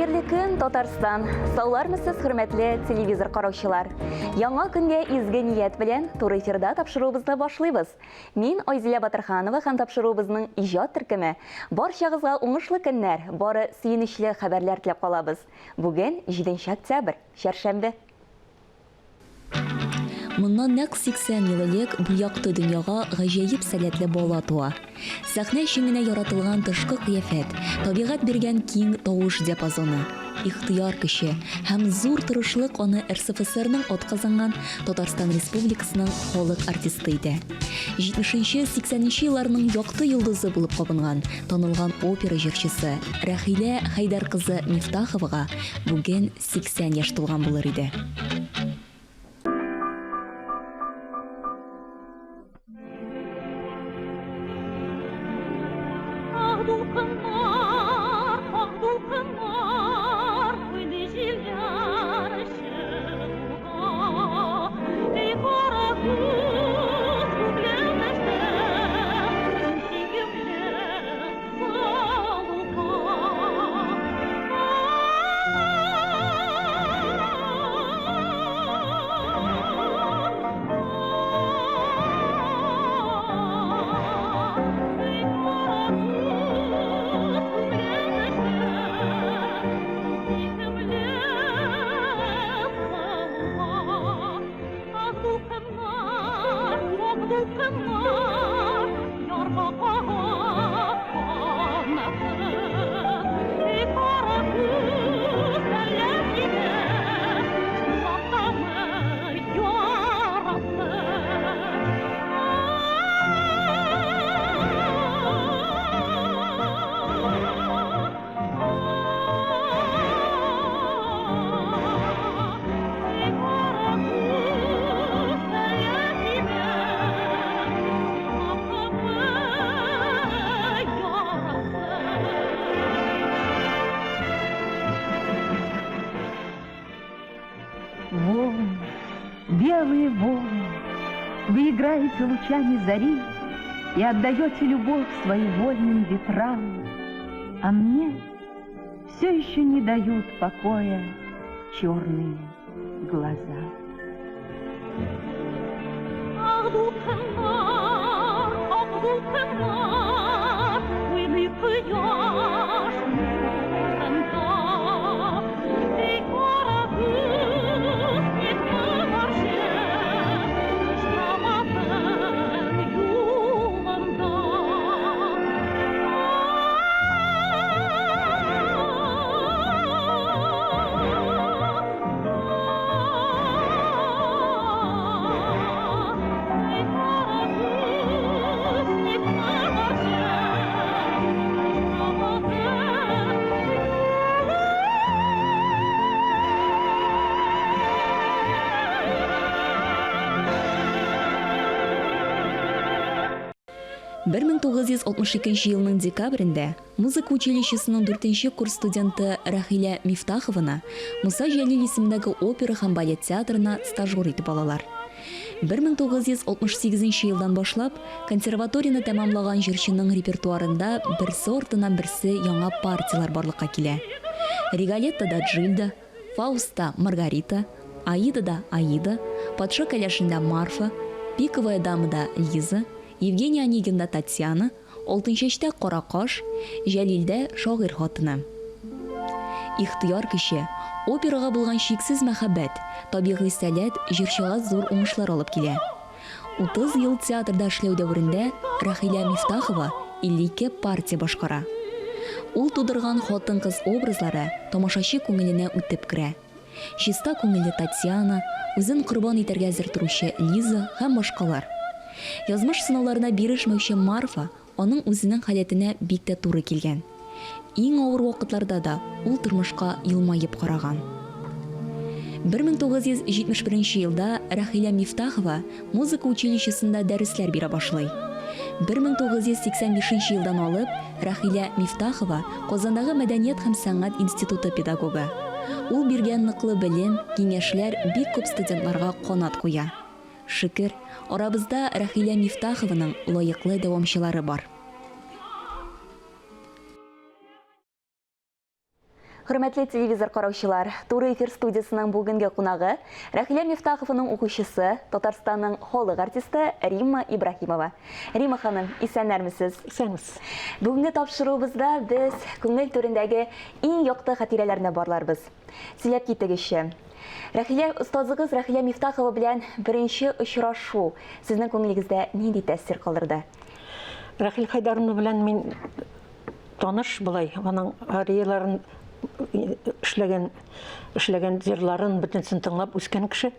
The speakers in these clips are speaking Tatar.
Хәерле көн, Татарстан! Саулармысыз, хөрмәтле телевизор караучылар! Яңа көнгә изге ният белән туры эфирда тапшыруыбызны башлыйбыз. Мин Айзилә Батырханова һәм тапшыруыбызның иҗат төркеме барчагызга уңышлы көннәр, бары сөенечле хәбәрләр теләп калабыз. Бүген 7 октябрь, чәршәмбе. Моннан нәкъ 80 ел элек бу якты дөньяга гаҗәеп сәләтле бала туа. Сәхнә өчен генә яратылган тышкы кыяфәт, табигать биргән киң тавыш диапазоны, ихтыяр көче һәм зур тырышлык аны РСФСРның атказанган Татарстан Республикасының халык артисты итә. 70-нче, 80-нче елларның якты йолдызы булып кабынган танылган опера җырчысы Рәхилә Хәйдәр кызы Мифтаховага бүген 80 яшь тулган булыр иде. Ак дулкыннар, ак дулкыннар, уйный җилләр чыгуга. Эй, кара күз, күкләр мәшә, сөйкемле Волны, белые волны, вы играете лучами зари и отдаете любовь свою вольным ветрам, а мне все еще не дают покоя черные глаза. Ак дулкыннар, ак дулкыннар, уйный кояш нурында. Эй, кара күз, ник моңарчы очрамадың юлымда? «1962 елның декабрендә музыка училищесының дүртенче курс студенты Рәхилә Мифтахованы Муса Җәлил исемендәге опера һәм балет театрына стажер итеп алалар. 1968 елдан башлап консерваторияне тәмамлаган җырчының репертуарында берсе артыннан берсе яңа партияләр барлыкка килә. Риголеттода Джильда, Фаустта Маргарита, Аидада Аида, Патша кәләшендә Марфа, Пиковая дамада Лиза, Евгений Онегинда Татьяна, Алтынчәчтә Каракаш, Җәлилдә шагыйрь хатыны. Ихтыяр көче, операга булган чиксез мәхәббәт, табигый сәләт җырчыга зур уңышлар алып килә. 30 ел театрда эшләү дәверендә Рәхилә Мифтахова 52 партия башкара. Ул тудырган хатын-кыз образлары тамашачы күңеленә үтеп керә. Чиста күңелле Татьяна, үзен корбан итәргә әзер торучы Лиза һәм башкалар. Язмыш сынауларына бирешмәүче Марфа аның үзенең халәтенә бик тә туры килгән. Иң авыр вакытларда да ул тормышка елмаеп караган. 1971 елда Рәхилә Мифтахова музыка училищесында дәресләр бирә башлый. 1985 елдан алып Рәхилә Мифтахова Казандагы мәдәният һәм сәнгать институты педагогы. Ул биргән ныклы белем, киңәшләр бик күп студентларга канат куя. Шөкер, арабызда Рәхилә Мифтахованың лаеклы дәвамчылары бар. Хөрмәтле телевизор караучылар, туры эфир студиясенең бүгенге кунагы Рәхилә Мифтахованың укучысы, Татарстанның халык артисты Римма Ибраһимова. Римма ханым, исәннәрмесез? Исәнмесез. Бүгенге тапшыруыбызда без күңел түрендәге иң якты хатирәләрне барларбыз. Сөйләп китегезче. Рәхилә остазыгыз Рәхилә Мифтахова белән беренче очрашу сезнең күңелегездә нинди тәэсир калдырды? Рәхил Хайдаровна белән мин таныш болай, аның арияларын эшләгән эшләгән җырларын бөтенсен тыңлап үскән кеше.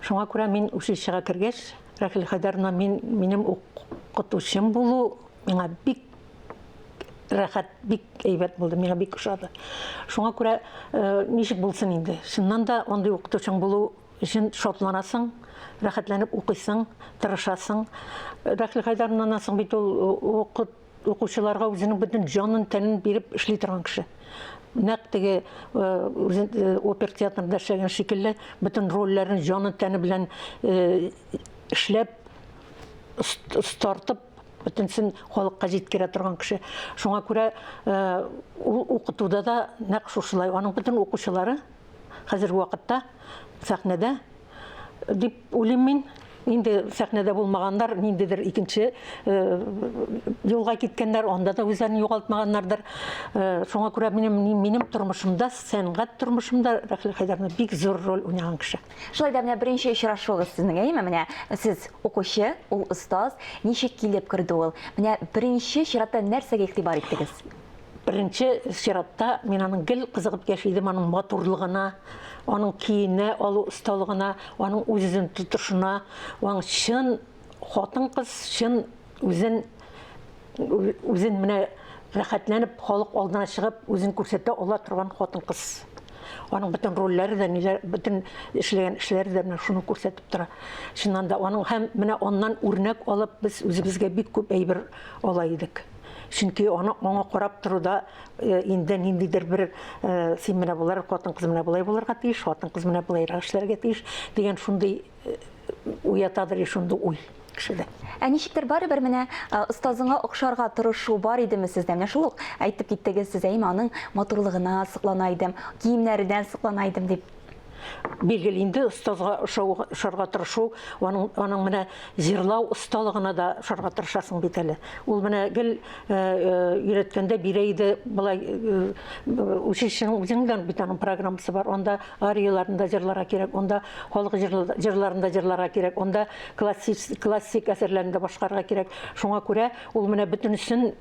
Шуңа күрә мин училищега кергәч, Рәхил Хәйдәровна мин минем укытучым булу миңа бик рәхәт, бик әйбәт булды, миңа бик ошады. Шуңа күрә э, ничек булсын инде? Чыннан да андый укытучың булу өчен шатланасың, рәхәтләнеп укыйсың, тырышасың. Рәхил Хәйдәровнаннан соң бит ул укыт укучыларга үзенең бөтен җанын, тәнен биреп эшли торган кеше. Нәкъ теге үзен опер театрында эшләгән шикелле, бөтен рольләрен җаны тәне белән эшләп, остартып, бөтенсен халыкка җиткерә торган кеше. Шуңа күрә ул укытуда да нәкъ шушылай. Аның бөтен укучылары хәзерге вакытта сәхнәдә дип уйлыйм мин. Инде сәхнәдә булмаганнар, ниндидер икенче юлга киткәннәр, анда да үзләрен югалтмаганнардыр. Шуңа күрә минем минем тормышымда, сәнгать тормышымда Рәхилә Хәйдәровна бик зур роль уйнаган кеше. Шулай да менә беренче очрашуыгыз сезнең, әйеме? Менә сез укучы, ул остаз, ничек килеп керде ул? Менә беренче чиратта нәрсәгә игътибар иттегез? Беренче чиратта мин аның гел кызыгып яши идем, аның матурлыгына, аның киенә алу осталыгына, аның үз-үзен тотышына, аның чын хатын-кыз, чын үзен үзен менә рәхәтләнеп халык алдына чыгып үзен күрсәтә ала торган хатын-кыз. Аның бөтен рольләре дә, ниләр, бөтен эшләгән эшләре дә менә шуны күрсәтеп тора. Чыннан да аның һәм менә аннан үрнәк алып без үзебезгә бик күп әйбер ала идек. Чөнки аны аңа карап торуда э, инде ниндидер бер э, син менә болар хатын-кыз менә болай булырга тиеш, хатын-кыз менә болайрак эшләргә тиеш дигән шундый э, уятадыр шундый уй кешедә. Ә ничектер барыбер менә остазыңа охшарга тырышу бар идеме сездә? Менә шул ук әйтеп киттегез сез, әйме, аның матурлыгына соклана идем, киемнәренә соклана идем дип. Билгеле инде, остазга ошарга тырышу, аның, аның менә җырлау осталыгына да ошарга тырышасың бит әле. Ул менә гел э, э, өйрәткәндә бирә иде, болай э, училищеның үзенең дә бит аның программасы бар, анда арияларын да җырларга кирәк, анда халык җырларын да җырларга кирәк, анда классик, классик әсәрләрен дә башкарырга кирәк. Шуңа күрә ул менә бөтенесен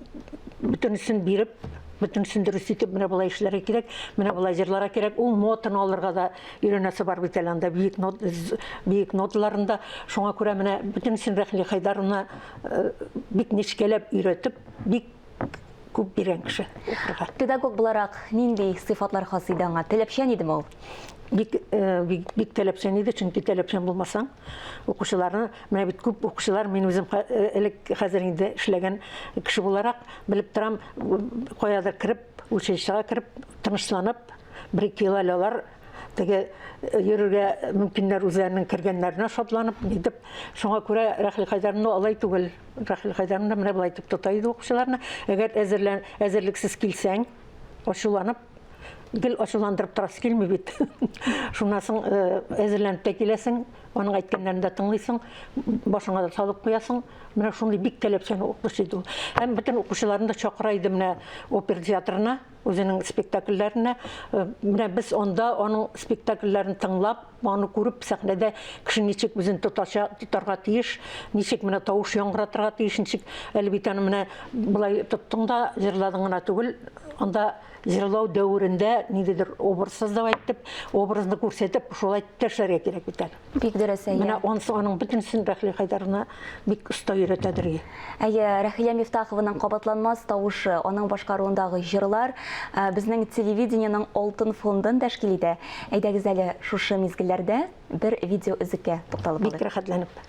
бөтенесен биреп, бөтенесен дөрес итеп, менә болай эшләргә кирәк, менә болай җырларга кирәк. Ул нотаны алырга да өйрәнәсе бар бит әле анда, биек нот, биек ноталарында. Шуңа күрә менә бөтенесен Рәхилә Хәйдаровна э, бик нечкәләп өйрәтеп, бик күп биргән кеше укырга. Педагог буларак нинди сыйфатлар хас иде аңа? Таләпчән идеме ул? Бик, э, бик, бик таләпчән иде, чөнки таләпчән булмасаң, укучыларны, менә бит күп укучылар, мин үзем э, элек хәзер инде эшләгән кеше буларак белеп торам, каядыр кереп, училищега кереп, тынычланып, бер-ике ел әле алар теге э, йөрергә мөмкиннәр үзләренең кергәннәренә шатланып, нитеп. Шуңа күрә Рәхил Хәйдәровна алай түгел. Рәхил Хәйдәровна менә болай итеп тота иде укучыларны. Әгәр әзерлән, әзерлексез килсәң, ачуланып, гел ачуландырып торасы килми бит. Шуннан соң э, әзерләнеп тә киләсең, аның әйткәннәрен дә тыңлыйсың, башыңа да салып куясың. Менә шундый бик таләпчән укытучы иде ул. Һәм бөтен укучыларны да чакыра иде менә опера театрына, үзенең спектакльләренә. Э, менә без анда аның спектакльләрен тыңлап, аны күреп, сәхнәдә кеше ничек үзен тотача, тотарга тиеш, ничек менә тавыш яңгыратырга тиеш, ничек әле бит аны менә болай тоттың да җырладың гына түгел, анда җырлау дәверендә ниндидер образ создавать итеп, образны күрсәтеп, шулай эшләргә кирәк бит әле. Бик дөрес, әйе. Менә анысы аның бөтенесен Рәхилә Хәйдаровна бик оста өйрәтәдер. Әйе, Рәхилә Мифтахованың кабатланмас тавышы, аның башкаруындагы җырлар э, безнең телевидениенең алтын фондын тәшкил итә. Әйдәгез әле шушы мизгелләрдә бер видео өзеккә тукталып алыйк. Бик рәхәтләнеп.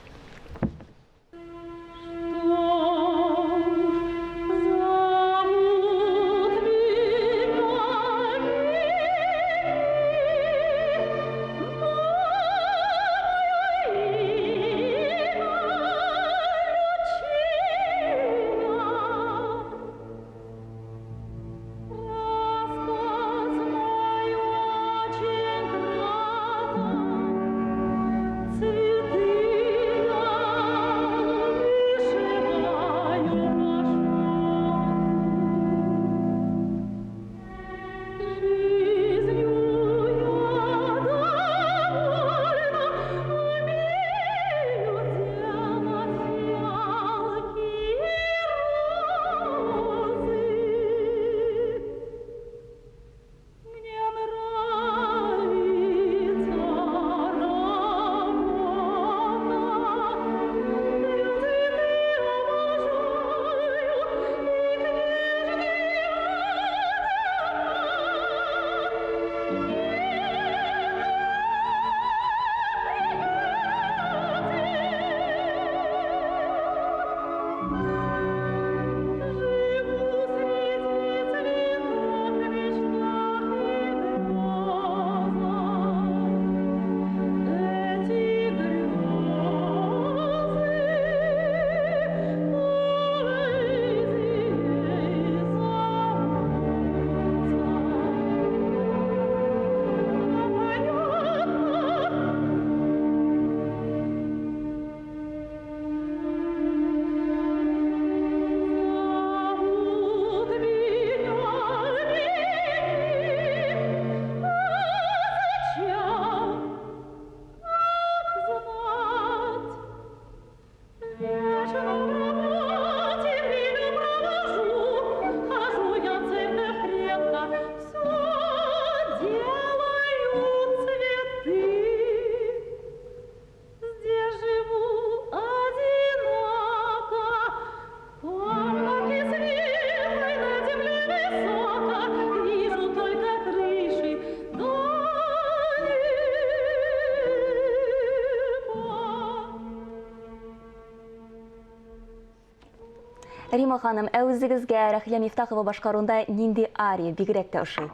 Рима ханым, ә үзегезгә Рәхилә Мифтахова башкаруында нинди ария бигрәк тә ошый?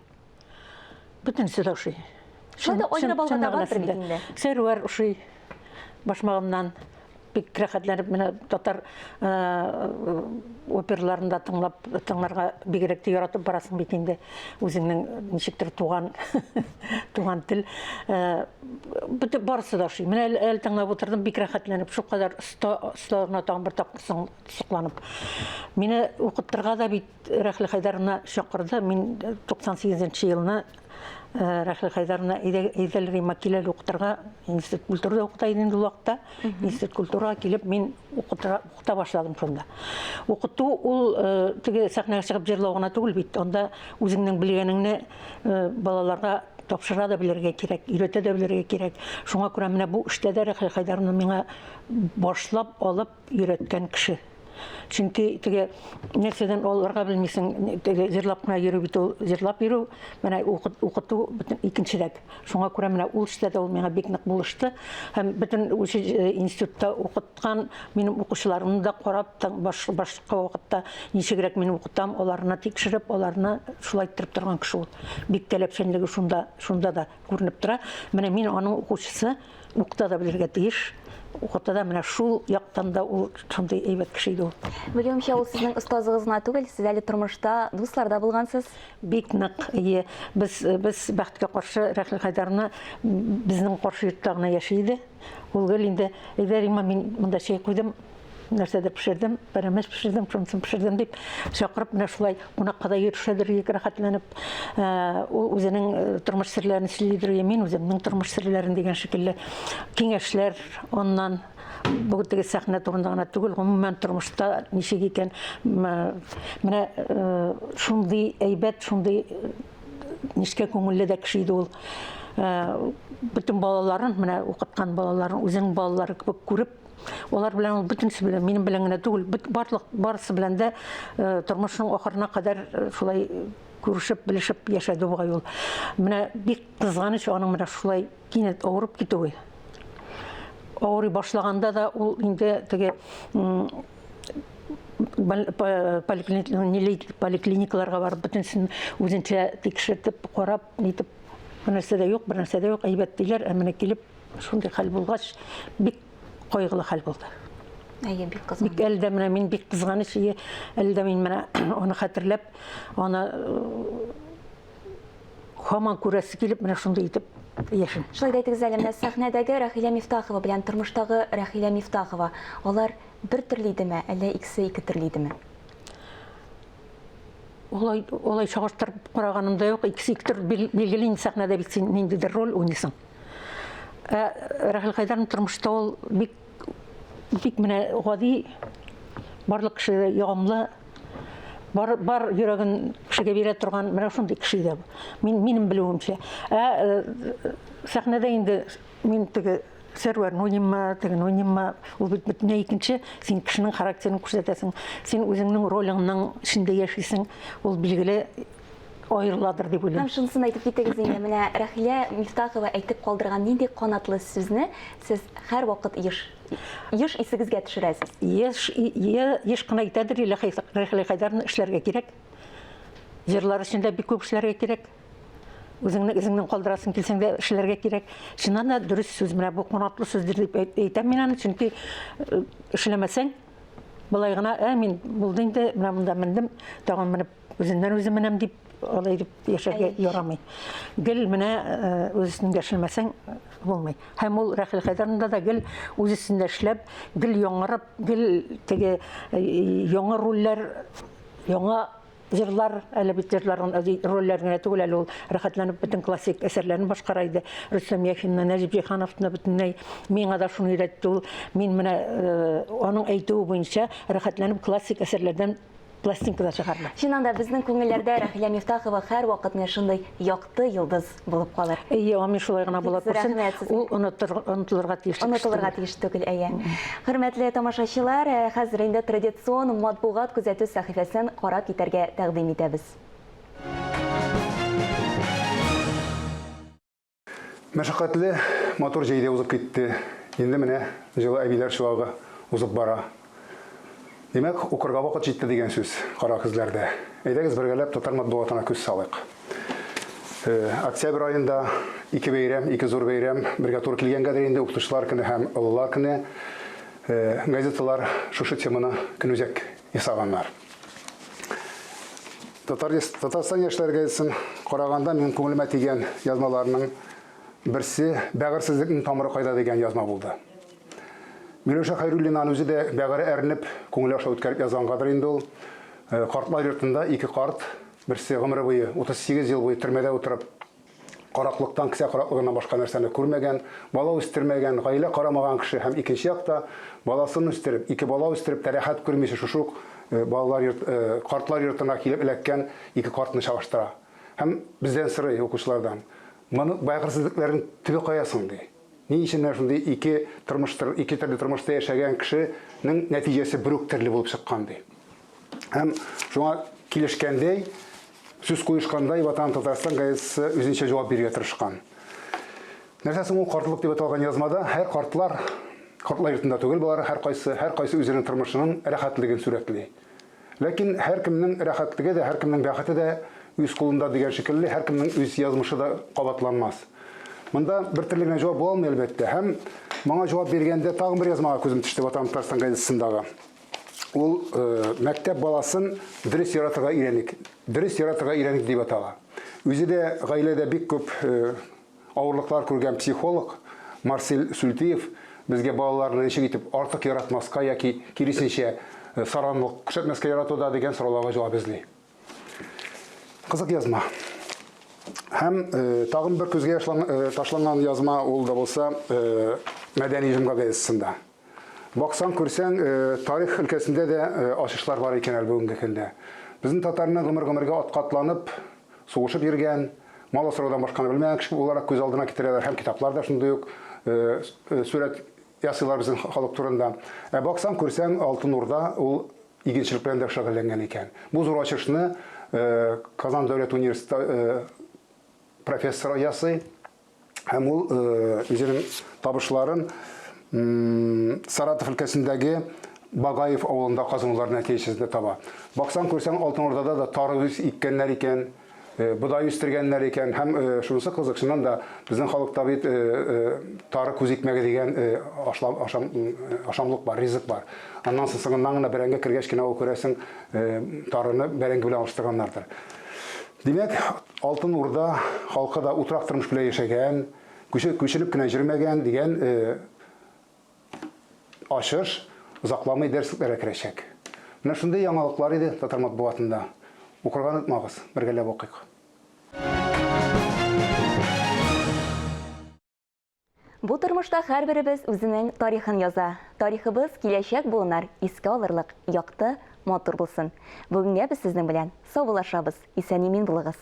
Бөтенесе дә ошый. Шулай да аерып алганда бардыр бит инде. Сәрвәр ошый башмагымнан. Бик рәхәтләнеп менә татар операларын да тыңлап, тыңларга бигрәк тә яратып барасың бит инде. Үзеңнең ничектер туган туган тел. Бөтен барысы да ошый. Менә әле тыңлап утырдым, бик рәхәтләнеп, шулкадәр оста, осталыгына тагын бер тапкыр сокланып. Мине укытырга да бит Рәхилә Хәйдәровна чакырды. Мин 98 нче елны Рәхилә Хәйдәровна әйдәл Рима кил әле укытырга, институт культурада укыта идем инде ул вакытта. Институт культурага килеп мин укытыра, укыта башладым шунда. Укыту ул теге сәхнәгә чыгып җырлау гына түгел бит. Анда үзеңнең белгәнеңне балаларга тапшыра да белергә кирәк, өйрәтә дә белергә кирәк. Шуңа күрә менә бу эштә дә Рәхилә Хәйдәровна миңа башлап алып өйрәткән кеше. Чөнки теге нәрсәдән алырга белмисең, теге җырлап кына йөрү бит ул, җырлап йөрү, менә укыту бөтен икенчерәк. Шуңа күрә менә ул эштә дә ул миңа бик нык булышты. Һәм бөтен институтта укыткан минем укучыларымны да карап, башка вакытта ничегрәк мин укытам, аларны тикшереп, аларны шулай иттереп торган кеше ул. Бик таләпчәнлеге шунда, шунда да күренеп тора. Менә мин аның укучысы, Укыта да белергә тиеш. Укыта да менә шул яктан да ул шундый әйбәт кеше иде ул. Белүемчә, ул сезнең остазыгыз гына түгел, сез әле тормышта дуслар да булгансыз. Бик нык, әйе. Без, без бәхеткә каршы Рәхил Хәйдәровна безнең каршы йортта гына яши иде. Ул гел инде, әйдә, Римма, мин монда чәй куйдым, нәрсәдер пешердем, пәрәмәч пешердем, шунысын пешердем дип чакырып, менә шулай кунакка да йөрешәдер идек рәхәтләнеп. Э, ул үзенең э, тормыш серләрен сөйлидер, мин үземнең тормыш серләрен дигән шикелле киңәшләр аннан бу теге сәхнә турында гына түгел, гомумән тормышта ничек икән. Менә э, шундый әйбәт, шундый нечкә күңелле дә кеше иде ул. Бөтен балаларын, менә укыткан балаларын үзенең балалары кебек күреп, Алар белән ул бөтенесе белән, минем белән генә түгел, бөт, барлык барысы белән дә э, тормышның ахырына кадәр э, шулай күрешеп, белешеп яшәде бугай ул. Менә бик кызганыч аның менә шулай кинәт авырып китүе. Авырый башлаганда да ул инде теге поликлиникаларга барып бөтенесен үзенчә тикшертеп, карап, нитеп, бер нәрсә дә юк, бер нәрсә дә юк, әйбәт диләр, ә менә килеп Шундый хәл булгач, бик кайгылы хәл булды. Әйе, бик кызганыч. Бик әле дә менә мин бик кызганыч, әйе, әле дә мин менә аны хәтерләп, аны э, һаман күрәсе килеп, менә шундый итеп яшим. Шулай да әйтегез әле, менә сәхнәдәге Рәхилә Мифтахова белән тормыштагы Рәхилә Мифтахова, алар бер төрле идеме, әллә икесе ике төрле идеме? Олай, олай чагыштырып караганым да юк, икесе ике төрле, билгеле инде сәхнәдә бит син ниндидер роль уйныйсың. Ә Рәхил Хәйдәрнең тормышта ул бик бик менә гади, барлык кешегә ягымлы, бар, бар йөрәген кешегә бирә торган менә шундый кеше иде. Мин, минем белүемчә. Ә э, сәхнәдә инде мин теге Сәрвәрне уйныйммы, тегене уйныйммы, ул бит бөтенләй икенче. Син кешенең характерын күрсәтәсең, син үзеңнең ролеңнең эчендә яшисең. Ул билгеле аерыладыр дип уйлыйм. Һәм шунысын әйтеп китегез инде, менә Рәхилә Мифтахова әйтеп калдырган нинди канатлы сүзне сез һәрвакыт еш еш исегезгә төшерәсез? Еш, еш кына әйтәдер Рәхилә Хәйдәровна, эшләргә кирәк. Җырлар өчен дә бик күп эшләргә кирәк. Үзеңне үзеңнең калдырасың килсәң дә эшләргә кирәк. Чыннан да дөрес сүз, менә бу канатлы сүздер дип әйтәм мин аны, чөнки э, эшләмәсәң, болай гына, ә мин булды инде, менә монда мендем, тагын менеп Үзеннән үзе менәм дип, алай дип яшәргә ярамый. Гел менә э, үз өстеңдә эшләмәсәң булмый. Һәм ул Рәхил Хәйдәровна да гел үз өстендә эшләп, гел яңарып, гел теге э, яңа рольләр, яңа җырлар, әле бит җырлар рольләр генә түгел, әле ул рәхәтләнеп бөтен классик әсәрләрен башкара иде. Рөстәм Яхинны, Нәҗип Җиһановны бөтенләй миңа да шуны өйрәтте ул. Мин менә э, аның әйтүе буенча рәхәтләнеп классик әсәрләрдән пластинка да чыгарды. Чыннан да, безнең күңелләрдә Рәхилә Мифтахова һәрвакыт менә шундый якты йолдыз булып калыр. Әйе, амин, шулай гына була Бик зур күрсен. рәхмәт сезгә. Ул онытыр, онытылырга тиеш кеше Онытылырга түгел. тиеш түгел, әйе. Хөрмәтле тамашачылар, э, хәзер инде традицион матбугат күзәтү сәхифәсен карап китәргә тәкъдим итәбез. Мәшәкатьле матур җәй дә узып китте. Инде менә җылы әбиләр чуагы узып бара. Димәк, укырга вакыт җитте дигән сүз, кара көзләрдә. Әйдәгез бергәләп татар матбугатына күз салыйк. Э, октябрь аенда ике бәйрәм, ике зур бәйрәм бергә туры килгәнгәдер инде укытучылар көне һәм олылар көне. Э, газеталар шушы теманы көнүзәк ясаганнар. Татар, Татарстан яшьләре газетасын караганда минем күңелемә тигән язмаларның берсе Бәгырьсезлекнең тамыры кайда дигән язма булды. Миләүшә Хәйруллинаны үзе дә бәгыре әрнеп, күңеле аша үткәреп язгангадыр инде ул. Э, картлар йортында ике карт, берсе гомере буе 38 ел буе төрмәдә утырып, караклыктан, кесә караклыгыннан башка нәрсәне күрмәгән, бала үстермәгән, гаилә карамаган кеше һәм икенче якта баласын үстереп, ике бала үстереп тә рәхәт күрмичә шушы ук э, балалар йорт, э, картлар йортына килеп эләккән ике картны чагыштыра. Һәм бездән сорый укучылардан, моны бәгырьсезлекләрнең төбе кая соң ди. Ни өчен менә шундый ике тормыш, ике төрле тормышта яшәгән кешенең нәтиҗәсе бер үк төрле булып чыккан ди. Һәм шуңа килешкәндәй, сүз куешкандай, Ватан Татарстан газетасы үзенчә җавап бирергә тырышкан. Нәрсә соң ул картлык дип аталган язмада һәр картлар, картлар йортында түгел болар, һәркайсы, һәркайсы үзенең тормышының рәхәтлеген сурәтли. Ләкин һәркемнең рәхәтлеге дә, һәркемнең бәхете дә үз кулында дигән шикелле, һәркемнең үз язмышы да кабатланмас. Монда бер төрле генә җавап була алмый, әлбәттә. Һәм моңа җавап биргәндә тагын бер язмага күзем төште Ватан Татарстан газетасындагы. Ул э, мәктәп баласын дөрес яратырга өйрәник, дөрес яратырга өйрәник дип атала. Үзе дә гаиләдә бик күп э, Авырлыклар күргән психолог Марсель Сүлтиев безгә балаларны ничек итеп артык яратмаска яки, киресенчә, саранлык күрсәтмәскә яратуда дигән сорауларга җавап эзли. Кызык язма. Һәм тагын бер күзгә ташланган язма ул да булса Мәдәни җомга газетасында. Баксаң, күрсәң, тарих өлкәсендә дә ачышлар бар икән әле бүгенге көндә. Безнең татарны гомер-гомергә атка атланып, сугышып йөргән, мал асраудан башканы белмәгән кеше буларак күз алдына китерәләр һәм китаплар да шундый ук сурәт ясыйлар безнең халык турында. Ә баксаң, күрсәң, Алтын Урда ул игенчелек белән дә шөгыльләнгән икән. Бу зур ачышны Казан дәүләт университеты профессоры ясый. Һәм ул үзенең табышларын Саратов өлкәсендәге Багаев авылында казынулар нәтиҗәсендә таба. Баксаң, күрсәң, Алтын Урдада да тары иккәннәр икән, бодай үстергәннәр икән. Һәм шунысы кызык, чыннан да безнең халыкта бит тары күз икмәге дигән ашамлык бар, ризык бар. Аннан соң соңыннан гына бәрәңге кергәч кенә ул күрәсең, тарыны бәрәңге белән алыштырганнардыр. Димәк, Алтын Урда халкы да утрак тормыш белән яшәгән, күченеп кенә йөрмәгән дигән ачыш озакламый дәреслекләргә керәчәк. Менә шундый яңалыклар иде татар матбугатында. Укырга онытмагыз, бергәләп укыйк. Бу тормышта һәрберебез үзенең тарихын яза. Тарихыбыз киләчәк буыннар искә алырлык якты, матур булсын. Бүгенгә без сезнең белән саубуллашабыз. Исән-имин булыгыз.